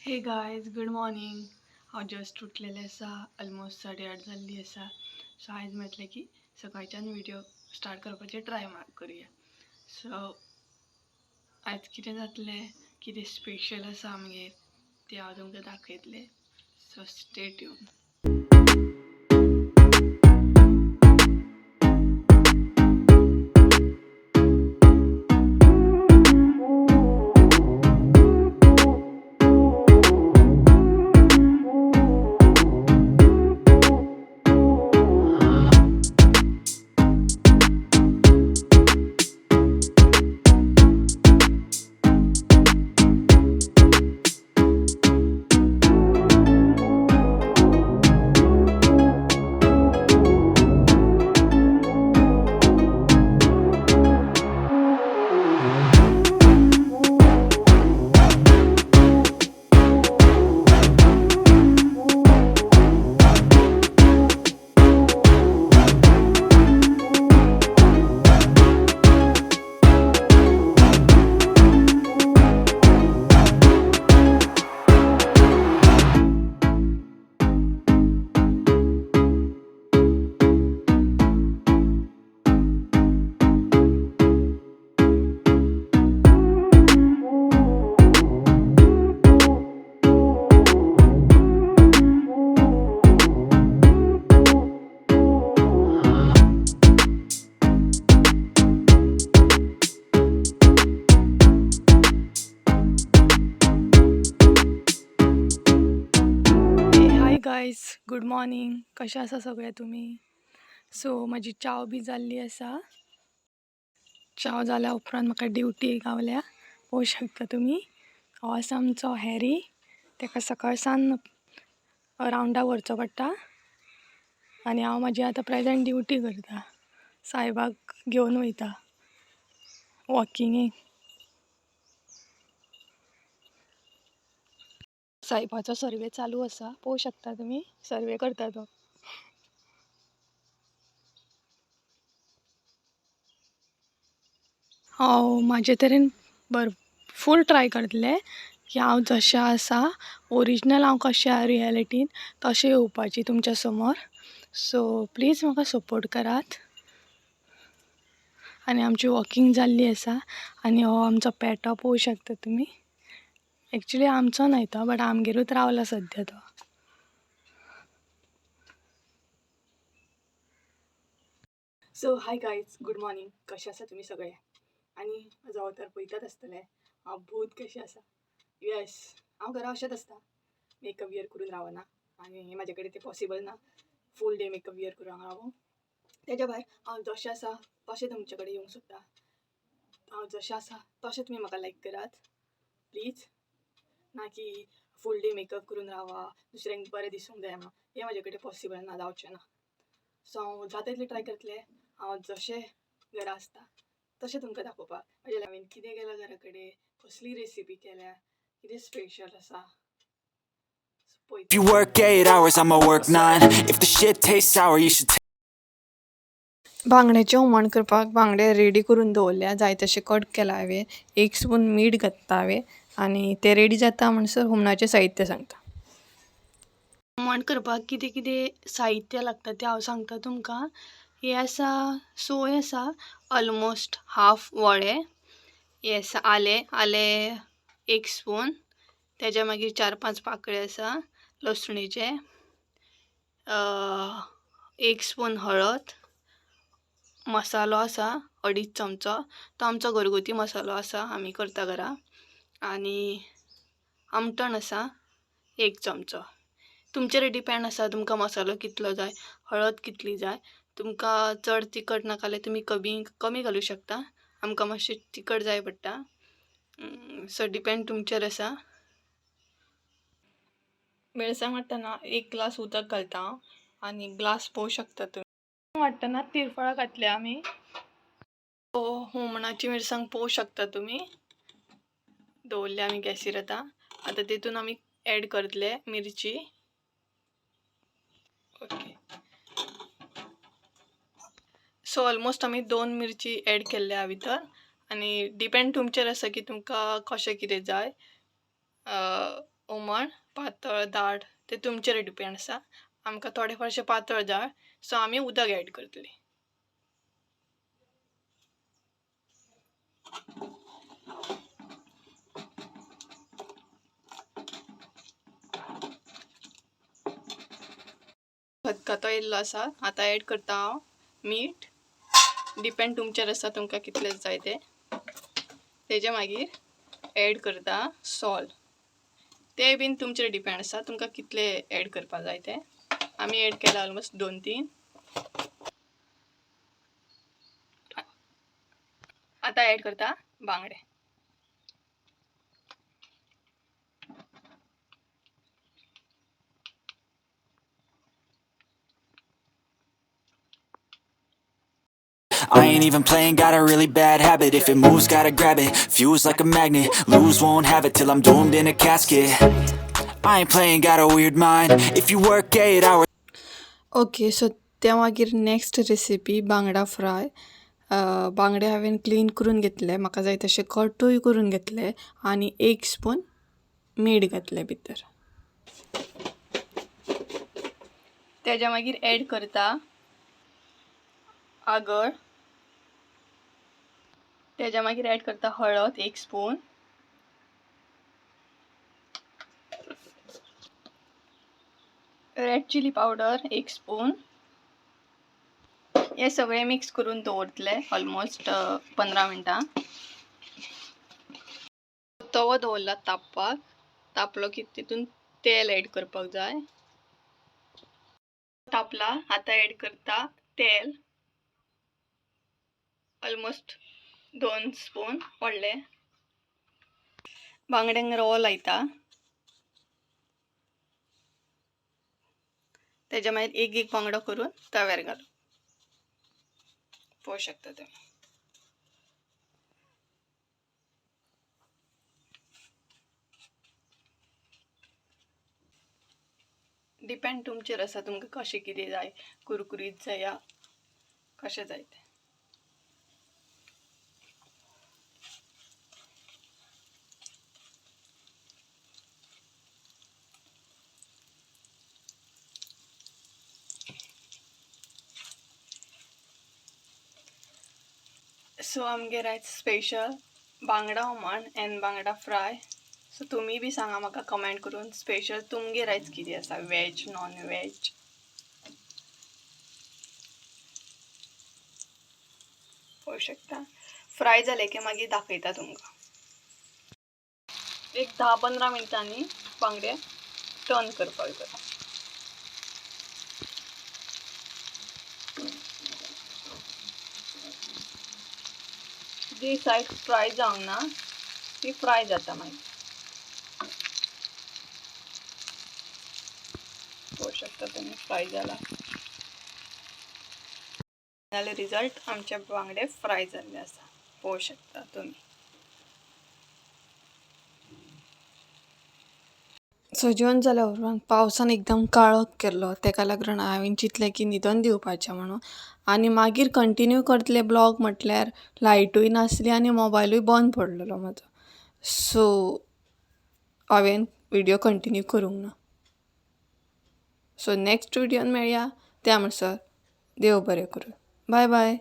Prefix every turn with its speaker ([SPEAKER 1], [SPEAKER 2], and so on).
[SPEAKER 1] हे guys, good morning. हांव just उठलेलें आसा. ऑलमोस्ट 8:30 जाल्ली आसा. सो आयज म्हटलें की सकाळच्यान व्हिडिओ स्टार्ट करपाचें ट्राय करुया. सो आयज कितें जातलें, कितें स्पेशल आसा आमगेर तें हांव तुमकां दाखयतलें. So stay tune. Guys, good morning. कशें आसा सगळे तुमी? सो म्हाजी च्याव बी जाल्ली आसा. च्याव जाल्या उपरांत म्हाका ड्युटी गावल्या, पळोवंक शकता तुमी. हो आसा आमचो हॅरी. ताका सकाळ सान रावंडाक व्हरचो पडटा आनी हांव म्हाजी आतां प्रेजेंट ड्युटी करता. सायबाक घेवन वयता वॉकिंगेक. सायबाचो सर्वे चालू आसा, पळोवंक शकता तुमी. सर्वे करता तो. हांव म्हाजे तरेन फूल ट्राय करतलें की हांव जशें आसा ओरिजिनल, हांव कशें आसा रियलिटीन तशें येवपाची तुमच्या समोर. सो प्लीज म्हाका सपोर्ट करात. आनी आमची वॉकिंग जाल्ली आसा आनी हो आमचो पेटो पळोवंक शकता तुमी. एक्चुली आमचो न्हय तो, बट आमगेरूच रावला सद्या तो. So hi guys, good morning. कशें आसा तुमी सगळे? आनी म्हजो अवतार पळयतात आसतले, हांव भूत कशें आसा. येस, हांव घरा अशेंच आसता, मेकअप वियर करून रावना आनी म्हाजे कडेन तें पॉसिबल ना फूल डे मेकअप वियर करून रावूंक. तेज्या भायर हांव जशें आसा तशें तुमचे कडेन येवंक सोदता. हांव जशें आसा तशें तुमी म्हाका लायक करात प्लीज, ना की फूल डे मेकअप करून रावा, दुसऱ्यांक बरें दिसूंक जाय म्हणून. हें म्हाजे कडेन पॉसिबल ना, जावचें ना. सो हांव जाता तितलें ट्राय करतलें हांव जशें घरा आसता तशें तुमकां दाखोवपाक. म्हाज्या हांवें कितें केलां घरा कडेन, कसली रेसिपी केल्या, कितें स्पेशल आसा.
[SPEAKER 2] If you work 8 hours, I'ma work 9. If the shit tastes sour, you should
[SPEAKER 1] बांगड्याचें हुमण करपाक बांगडे रेडी करून दवरल्या, जाय तशें कट केला हांवें. 1 स्पून मीठ घातला हांवें आनी ते रेडी जाता म्हणसर हुमणाचें साहित्य सांगता. हुमण करपाक कितें कितें साहित्य लागता तें हांव सांगता तुमकां. हें आसा सोय आसा ऑलमोस्ट हाफ वोळे, हें आसा आलें, आलें 1 स्पून, तेज्या मागीर 4-5 पाकळे आसा लसणीचे, 1 स्पून हळद, मसालो आसा 2.5 चमचो, तो आमचो घरगुती मसालो आसा, आमी करता घरा. आनी आमटण आसा 1 चमचो. तुमचेर डिपेंड आसा तुमकां मसालो कितलो जाय, हळद कितली जाय. तुमकां चड तिखट नाका जाल्यार तुमी कमी घालूं शकता. आमकां मातशें तिखट जाय पडटा. सो डिपेंड तुमचेर आसा. मिरसांग वांट्टना 1 ग्लास उदक घालता हांव आनी ग्लास पळोवंक शकता तुमी. वांट्टना तिरफळां घातल्या आमी. हुमणाची मिरसांग पळोवंक शकता तुमी, दवरल्या आमी गॅसीर. आतां आतां तितून आमी एड करतले मिरची. ओके, सो ऑलमोस्ट आमी 2 मिरची एड केल्ल्या भितर. आनी डिपेंड तुमचेर आसा की तुमकां कशें कितें जाय. हुमण पातळ दाट तें तुमचेर डिपेंड आसा. आमकां थोडे फारशें पातळ जाय, सो आमी उदक एड करतली. खतखतो येयल्लो आसा. आतां एड करता हांव मीठ. डिपेंड तुमचेर आसा तुमकां कितलें जाय तें. तेजे मागीर एड करता सॉल्ट. तें बीन तुमचेर डिपेंड आसा तुमकां कितलें एड करपा जाय तें. आमी एड केला ऑलमोस्ट 2-3. आतां एड करता बांगडे.
[SPEAKER 2] I ain't even playing, got a really bad habit. If it moves, gotta grab it, fuse like a magnet. Lose, won't have it till I'm doomed in a casket. I ain't playing, got a weird mind. If you work 8 hours
[SPEAKER 1] okay, so त्या मागीर next recipe बांगडा fry. बांगडे हांवें clean करून घेतले, म्हाका जाय तशें कटूय करून घेतले आनी 1 स्पून मीठ घातलें भितर. तेज्या मागीर एड करता आगळ. तेज्या मागीर एड करता हळद 1 spoon. Red chilli powder 1 spoon. हे सगळें मिक्स करून दवरतले ऑलमोस्ट 15 मिनटां. तवो दवरला तापपाक. तापलो की तितून तेल एड करपाक जाय. तापला, आतां एड करता तेल ऑलमोस्ट 2 स्पून व्हडले. बांगड्यांक रवो लायता. तेज्या मागीर एक एक बांगडो करून तव्यार घालप. पळोवंक शकता तुमी. डिपेंड तुमचेर आसा तुमकां कशें कितें जाय, कुरकुरीत जाय या कशें जाय तें. सो आमगेर आयज स्पेशल बांगडा हुमण एन्ड बांगडा फ्राय. सो तुमी बी सांगा म्हाका कमेंट करून स्पेशल तुमगेर आयज कितें आसा, वेज नॉन वेज. पळोवंक शकता. फ्राय जाले की मागीर दाखयता तुमकां. एक 10-15 मिनटांनी बांगडे टर्न करपाक जाय. जी सायड फ्राय जावंक ना ती फ्राय जाता मागीर. पळोवंक शकता तुमी फ्राय जाला. जाल्यार रिजल्ट आमचे बांगडे फ्राय जाल्ले आसा. पळोवंक शकता तुमी. सो जेवण जाल्या उपरांत पावसान एकदम काळोख केल्लो, तेका लागून हांवें चिंतलें की न्हिदोन दिवपाचें म्हणून. आनी मागीर कंटिन्यू करतले ब्लॉग म्हटल्यार लायटूय नासली आनी मोबायलूय बंद पडलेलो म्हाजो. सो हांवें व्हिडियो कंटिन्यू करूंक ना. सो नेक्स्ट व्हिडियोन मेळया. त्या म्हणसर देव बरें करूं. बाय बाय.